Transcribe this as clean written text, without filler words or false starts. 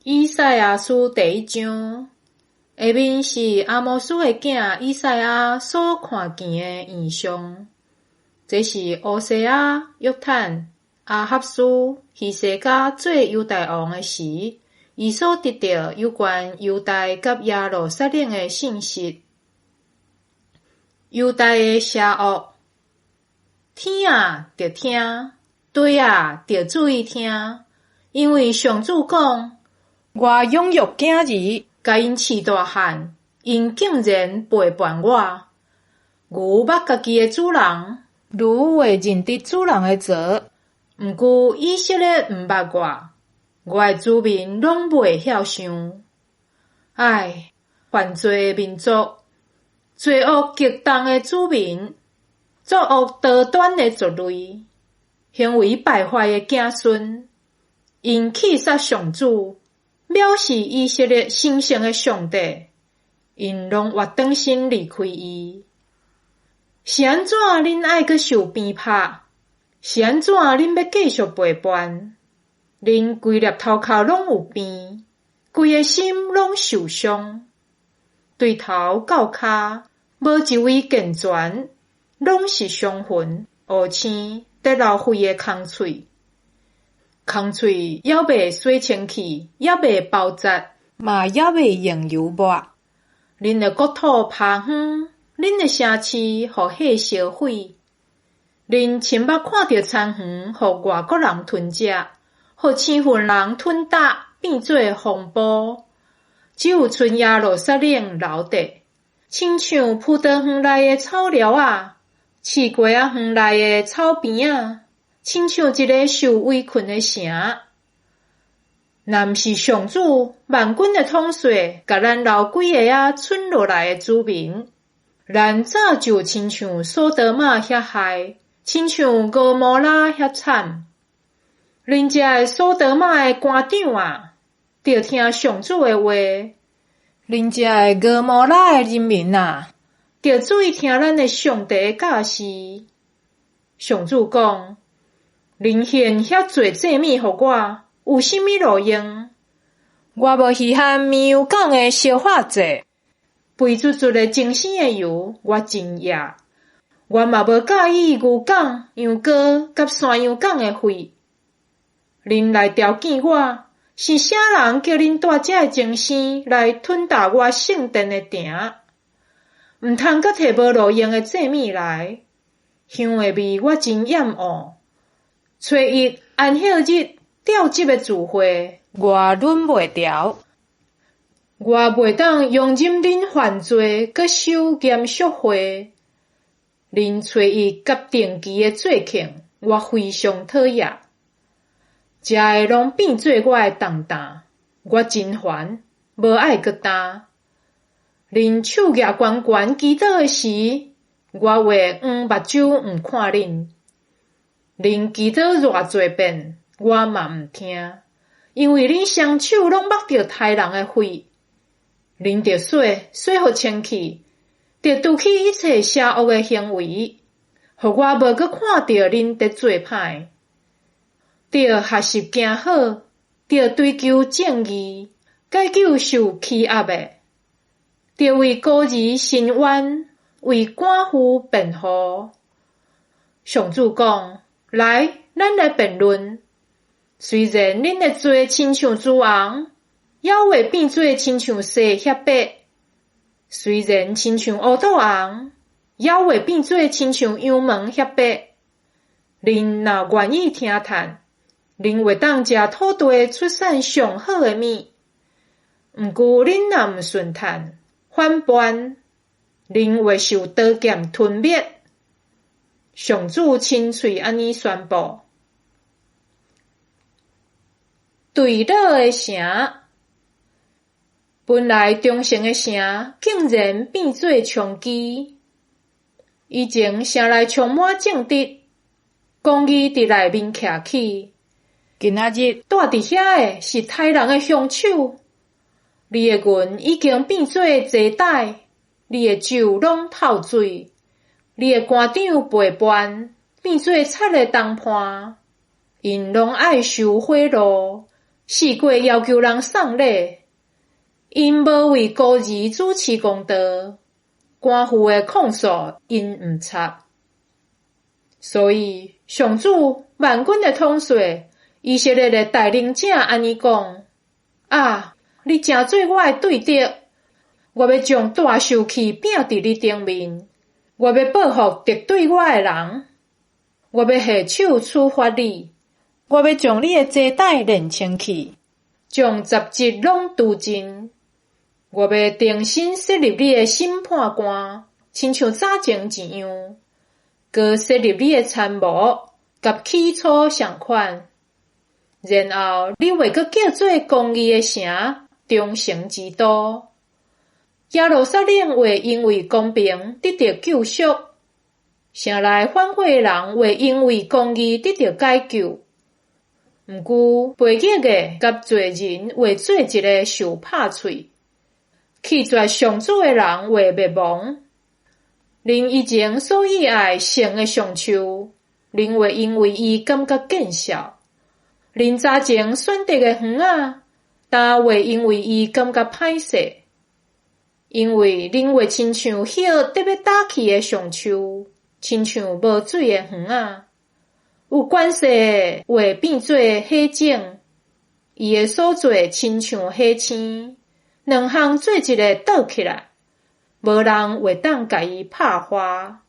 以賽亞書第一章，下面是亞摩斯的囝以賽亞所看見的異象。這是烏西雅、約坦、亞哈斯、希西家做猶大王的時，伊所得著有關猶大佮耶路撒冷的信息。猶大的邪惡，天啊，著聽；地啊，著注意聽，因為上主講：我養育囝兒，共𪜶飼大漢，𪜶竟然背叛我。牛捌家己的主人，驢會認得主人的槽，毋過以色列毋捌我，我的子民攏袂曉想。唉，犯罪的民族，罪惡極重的子民，作惡多端的族類，行為敗壞的子孫，𪜶棄殺上主，藐視以色列神聖的上帝，𪜶攏活轉身離開伊。是按怎恁愛閣受鞭拍？是按怎恁欲繼續背叛？恁規粒頭殼攏有病，規个心攏受傷，對頭到跤，無一位健全，攏是傷痕、烏青、得流血的空喙。空喙猶未洗清氣，猶未包紮，嘛猶未用油抹。恁的國土拋荒，恁的城市予火燒毀。恁親目看著田園予外國人吞食，予生份人吞踏，變做荒埔。只有賰耶路撒冷留佇，親像葡萄園內的草寮仔，刺瓜仔園內的草坪仔，親像一个受圍困的城。若毋是上主萬軍的統帥，共咱留幾个仔賰落來的子民，咱早就親像所多瑪遐害，親像蛾摩拉遐慘。恁遮的所多瑪的官長啊，著聽上主的話；恁遮的蛾摩拉的人民啊，著注意聽咱的上帝的教示。上主講：恁獻遐濟祭物予我，有啥物路用？我無稀罕綿羊犅的燒化祭，肥嘟嘟的精生的油，我真厭。我嘛無佮意牛犅、羊羔佮山羊犅的血。恁來調見我，是啥人叫恁帶這个精生來吞踏我聖殿的埕？毋通閣提無路用的祭物來，香的味我真厭惡。初一、安息日、調集的聚會，我忍袂牢。我袂當容忍恁犯罪，閣守嚴肅會。恁初一佮定期的節慶，我非常討厭。食的攏變做我的重擔，我真煩，無愛閣擔。恁手舉懸懸祈禱的時，我會黃目睭毋看恁。恁祈禱偌濟遍，我嘛毋聽，因為恁雙手攏抹著刣人的血。恁著洗，洗予清氣，著除去一切邪惡的行為，予我無閣看著恁佇做歹。著學習行好，著追求正義，解救受欺壓的，著為孤兒伸冤，為寡婦辯護。上主講：來，咱來辯論。雖然恁的罪親像朱紅，猶會變做親像雪遐白；雖然親像烏肚紅，猶會變做親像羊毛遐白。恁若願意聽勸，恁會當食土地出產上好的物。毋過恁若毋順勸，反叛，恁會受刀劍吞滅。上主親喙按呢宣布。墜落的城，本來忠誠的城，竟然變做娼妓。以前城內充滿正直，公義佇內面徛起。今仔日蹛佇遐的是刣人的兇手。你的銀已經變做齊帶，你的酒攏透水，你的官長背叛，變做賊的同伴。𪜶攏愛受賄賂，四界要求人送禮，𪜶無為孤兒主持公道，寡婦的控訴𪜶毋插。所以上主萬軍的統帥，以色列的大能者按呢講：啊，你成做我的對敵，我欲將大受氣摒佇你頂面，我欲報復敵對我的人，我欲下手處罰你，我欲將你的鞋帶練清去，將雜質攏除盡。我欲重新設立你的審判官，親像早前一樣，閣設立你的參謀，佮起初仝款。然後你會閣叫做公義的城，忠誠之都。耶路撒冷會因為公平得著救贖，城內反悔的人會因為公義得著解救。毋過悖逆的佮罪人會做一个受拍喙，棄絕上主的人會滅亡。恁以前所喜愛聖的橡樹，恁會因為伊感覺見笑；恁早前選擇的園仔，今會因為伊感覺歹勢。因為恁會親像葉得欲焦去的橡樹，親像無水的園仔。有權勢的會變做火種，伊的所做親像火星，兩項做一个倒起來，無人會當共伊拍花。